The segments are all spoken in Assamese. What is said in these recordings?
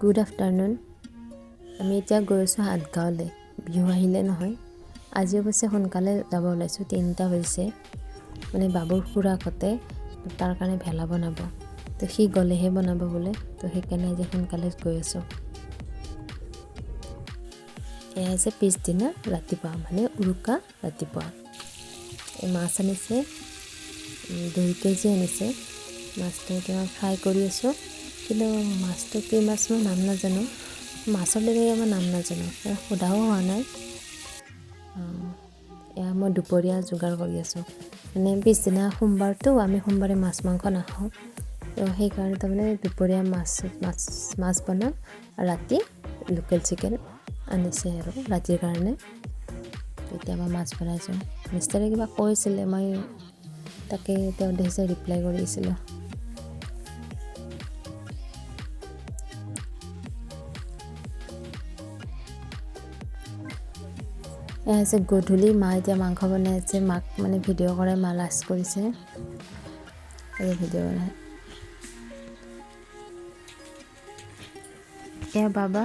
Good afternoon. আমি এতিয়া গৈ আছোঁ সাতগাঁৱলৈ। বিহু আহিলে নহয়। আজি অৱশ্যে সোনকালে যাব ওলাইছোঁ, 3টা বাজিছে। মানে বাবুৰ খুৰাকহঁতে তাৰ কাৰণে ভেলা বনাব, তো সি গ'লেহে বনাব বোলে, তো সেইকাৰণে আজি সোনকালে গৈ আছোঁ। এয়া হৈছে পিছদিনা ৰাতিপুৱা, মানে উৰুকা ৰাতিপুৱা। এই মাছ আনিছে, 2 কেজি আনিছে। মাছটো এতিয়া ফ্ৰাই কৰি আছোঁ। কিন্তু মাছটো কি মাছ মই নাম নাজানো, মাছৰ তেনেকৈ মই নাম নাজানো, সোধাও হোৱা নাই। এয়া মই দুপৰীয়া যোগাৰ কৰি আছোঁ। মানে পিছদিনা সোমবাৰটো, আমি সোমবাৰে মাছ মাংস নাখাওঁ, তো সেইকাৰণে তাৰমানে দুপৰীয়া মাছ মাছ মাছ বনাম আৰু ৰাতি লোকেল চিকেন আনিছে আৰু ৰাতিৰ কাৰণে। এতিয়া মই মাছ বনাইছোঁ। মিষ্টাৰে কিবা কৈছিলে, মই তাকে তেওঁ দেখিছে ৰিপ্লাই কৰি আছিলোঁ। এয়া হৈছে গধূলি, মা এতিয়া মাংস বনাই আছে। মাক মানে ভিডিঅ' কৰাই মা লাজ কৰিছে, এই ভিডিঅ' বনাই। এয়া বাবা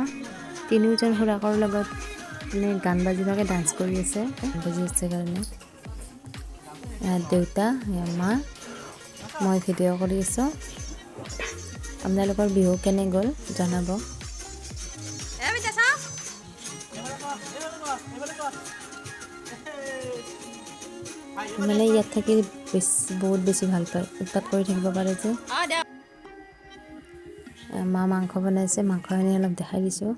তিনিওজন খুৰাকৰ লগত মানে গান বাজি থাকে, ডান্স কৰি আছে, গান বাজি আছে কাৰণে। এয়া দেউতা, এয়া মা, মই ভিডিঅ' কৰি আছোঁ। আপোনালোকৰ বিহু কেনে গ'ল জনাব। মানে ইয়াত থাকি বেছি বহুত বেছি ভাল পায়, উৎপাত কৰি থাকিব পাৰে যে। মা মাংস বনাইছে, মাংসখিনি অলপ দেখাই দিছোঁ।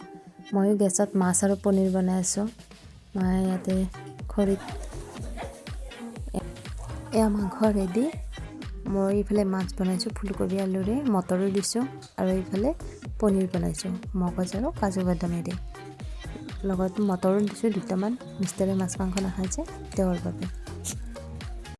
ময়ো গেছত মাছ আৰু পনীৰ বনাই আছোঁ। মায়ে ইয়াতে খৰিত। এয়া মাংস ৰেডি। মই এইফালে মাছ বনাইছোঁ ফুলকবি আলুৰে, মটৰো দিছোঁ, আৰু এইফালে পনীৰ বনাইছোঁ মগজ আৰু কাজু বাদামেৰে, লগত মটৰো দিছোঁ দুটামান। মিষ্টাৰে মাছ মাংস নাখায় যে, তেওঁৰ বাবে।